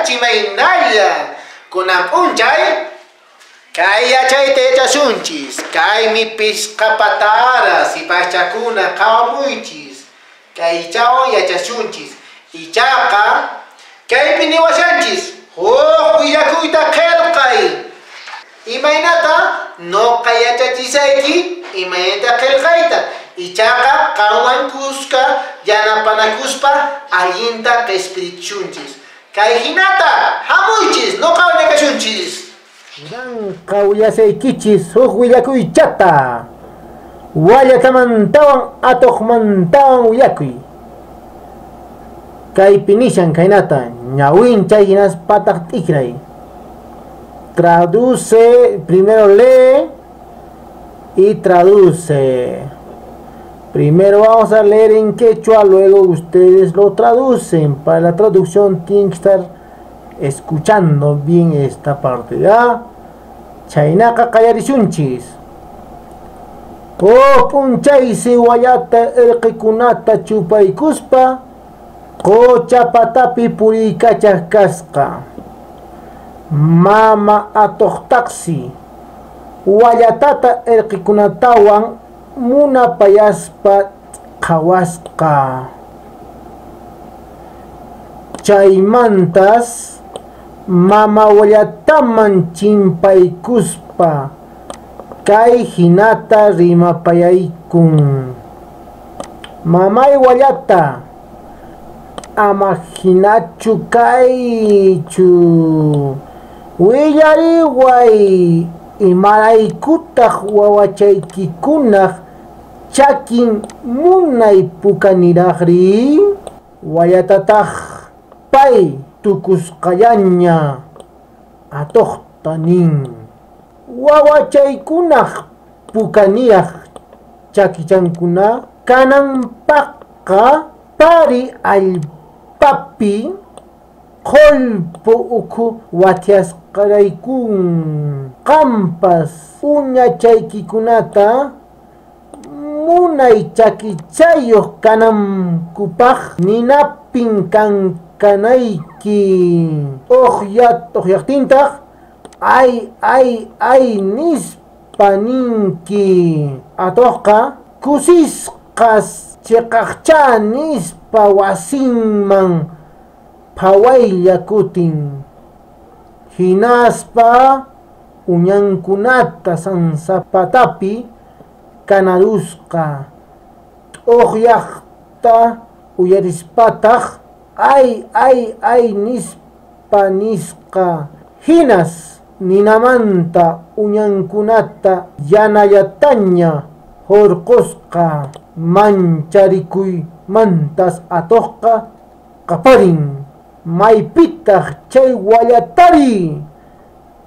Imaynalla kunan p'unchay kay yachayta yachasunchis. Kaymi pisqa patara sipaschakuna qhawamuychis. Kaychawan yachasunchis. Ichaqa kaypi niwashanchis huk willakuyta qillqay. Imaynata noqa yachachisayki imaynata qillqayta. Ichaqa qanwan kuska yanapanakuspa allinta qispirichunchis. Kay hinata hamuychis noqa willakasunchis. Qanqa willasaykichis huk willakuychata. Wallatamantawan atuqmantawan willakuy. Kaypi nishan khaynata ñawinchay hinaspataq t'ikray. Traduce, primero lee y traduce. Primero vamos a leer en quechua, luego ustedes lo traducen. Para la traducción tienen que estar escuchando bien esta parte, ¿ya? Chaynaqa qallarishunchis. Huk p'unchaysi wallata irqikunata chupaykuspa qucha patapi puriykachaq kasqa. Mama atuqtaqsi wallatata irqikunatawan munapayaspa qhawasqa. Chaymantas mama wallataman chimpaykuspa kay hinata rimapayaykun. Mamay wallata, ama hinachu kaychu. Willariway imaraykutaq wawachaykikunaq chakin munay pukaniraqri. Wallatataq pay tukusqallaña atuqta nin. Wawachaykunaq pukaniraq chakichankuna kananpaqqa pari allpapi qhullpu ukhu watyasqaraykun. Qampas uñachaykikunata munay chakichayuq kanankupaq ninapin kankanayki. Uqyaqtintaq ay ay ay nispa ninki. Atuqqa kusisqas chiqaqcha nispa wasinman phawaylla kutin. Hinaspa uñankunata sansapatapi kanarusqa. T'uqyaqta uyarispataq ay ay ay nispa nisqa. Hinas ninamanta uñankunata yanallataña hurqusqa. Mancharikuymantas atuqqa qaparin. Maypitaq chay wallatari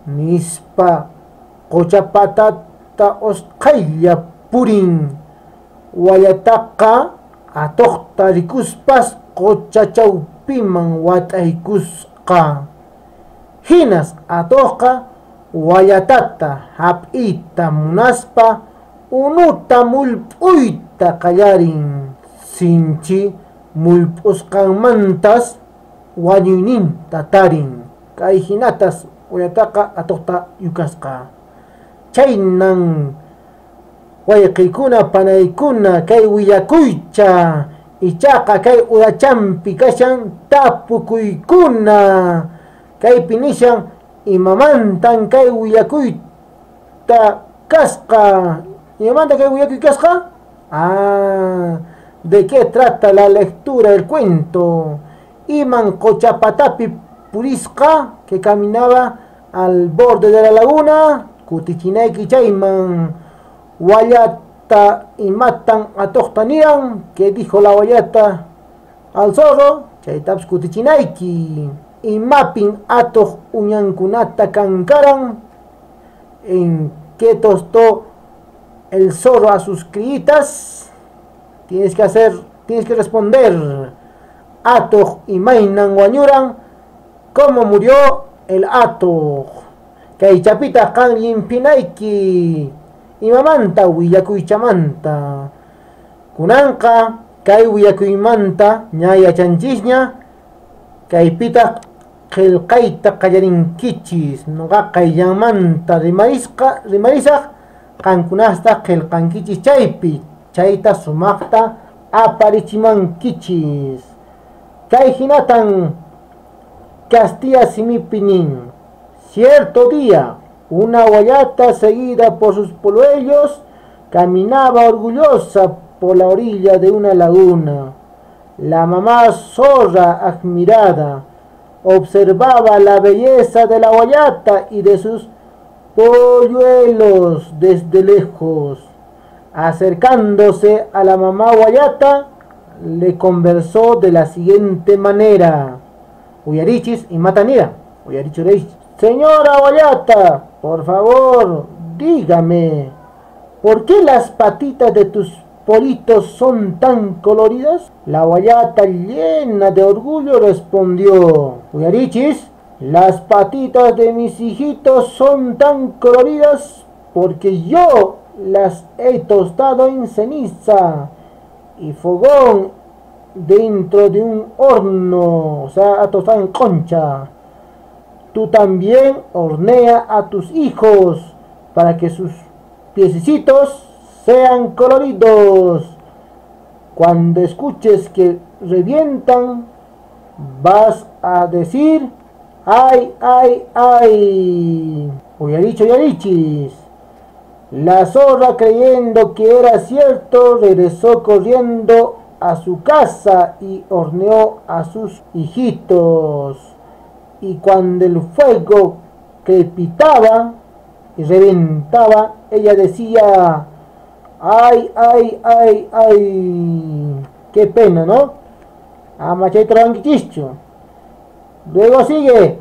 nispa qucha patata usqhaylla purin. Wallataqa atuqta rikuspas qucha chawpiman wat'aykusqa. Hinas atuqqa wallatata hap'iyta munaspa unuta mullp'uyta qallarin. Sinchi mullp'usqanmantas wañuyninta tarin. Kay hinatas wallataqa atuqta yukasqa. Chaynan wayqiykuna panaykuna kay willakuycha. Ichaqa kay urachampi kashan tapukuykuna. Kaypi nishan imamantan kay willakuyta kasqa. Imamanta kay willakuy kasqa? Ah, ¿de qué trata la lectura del cuento? Iman qucha patapi purisqa, que caminaba al borde de la laguna. Kutichinayki chayman. Wallata imatan atuqta niran, que dijo la wallata al zorro. Chaytapas kutichinayki. Imapin atuq uñankunata kankaran. En qué tostó el zorro a sus criitas. Tienes que hacer, tienes que responder. Atuq imaynan wañuran. ¿Cómo murió el atuq? Kay chapita qan llimpinayki. Imamanta willakuychamanta. Kunanqa kay willakuymanta ña yachanchisña. Kaypitaq qillqayta qallarinkichis. Nuqa qayllanmanta rimarisaq qankunasta qillqankichis chaypi. Chayta sumaqta aparichimankichis. Kay hinatan Castilla simipi nin. Cierto día, una guayata seguida por sus polluelos caminaba orgullosa por la orilla de una laguna. La mamá zorra, admirada, observaba la belleza de la guayata y de sus polluelos desde lejos. Acercándose a la mamá guayata, le conversó de la siguiente manera. Uyarichis y matanira. Uyarichis. Señora guayata, por favor, dígame, ¿por qué las patitas de tus pollitos son tan coloridas? La guayata, llena de orgullo, respondió: Uyarichis, las patitas de mis hijitos son tan coloridas porque yo las he tostado en ceniza y fogón dentro de un horno, o sea, ha tostado en concha. Tú también hornea a tus hijos para que sus piececitos sean coloridos. Cuando escuches que revientan, vas a decir: ¡ay, ay, ay! Uyaricho, uyarichis. La zorra, creyendo que era cierto, regresó corriendo a su casa y horneó a sus hijitos. Y cuando el fuego crepitaba y reventaba, ella decía: ¡ay, ay, ay, ay! ¡Qué pena!, ¿no? Luego sigue: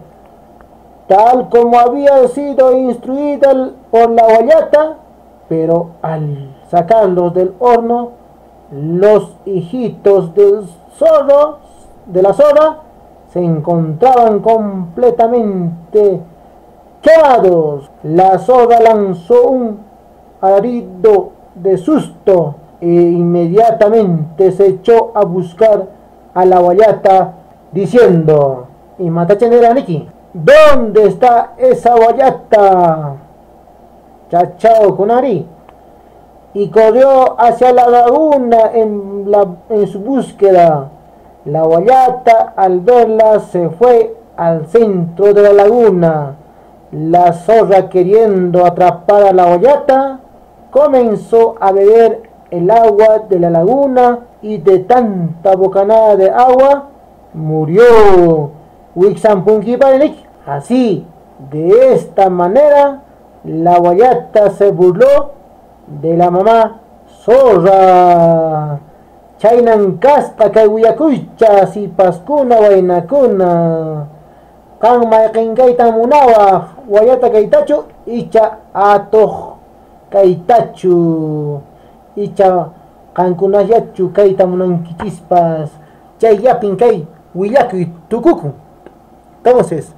tal como había sido instruida por la guayata, pero al sacarlos del horno, los hijitos del zorro, de la zorra, se encontraban completamente quemados. La zorra lanzó un alarido de susto e inmediatamente se echó a buscar a la guayata diciendo: y matachenera niki, ¿dónde está esa guayata? Chachao kunari. Y corrió hacia la laguna en su búsqueda. La guayata, al verla, se fue al centro de la laguna. La zorra, queriendo atrapar a la guayata, comenzó a beber el agua de la laguna y de tanta bocanada de agua murió. Así, de esta manera, la guayata se burló de la mamá zorra. Chaynan kasqa kay willakuycha sipaskuna waynakuna. Qan mayqinkaytan munawaq, wayata kaytachu icha atuq kaytachu, icha qankunallachu kayta munankichispas. Chayllapin kay willakuy tukukun. Entonces,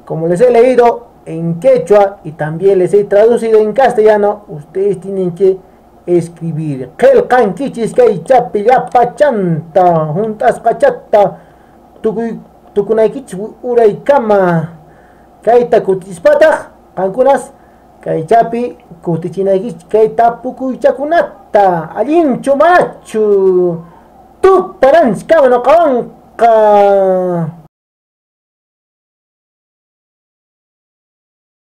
como les he leído en quechua y también les he traducido en castellano, ustedes tienen que escribir. Qillqankichis kay chapi llapachanta juntasqachata tukunaykichis uraykama kayta kutichispataq qankunas kay chapi kutichinaykichis kay tapukuychakunata allinchu manachu tuparanchis kama nuqawanqa.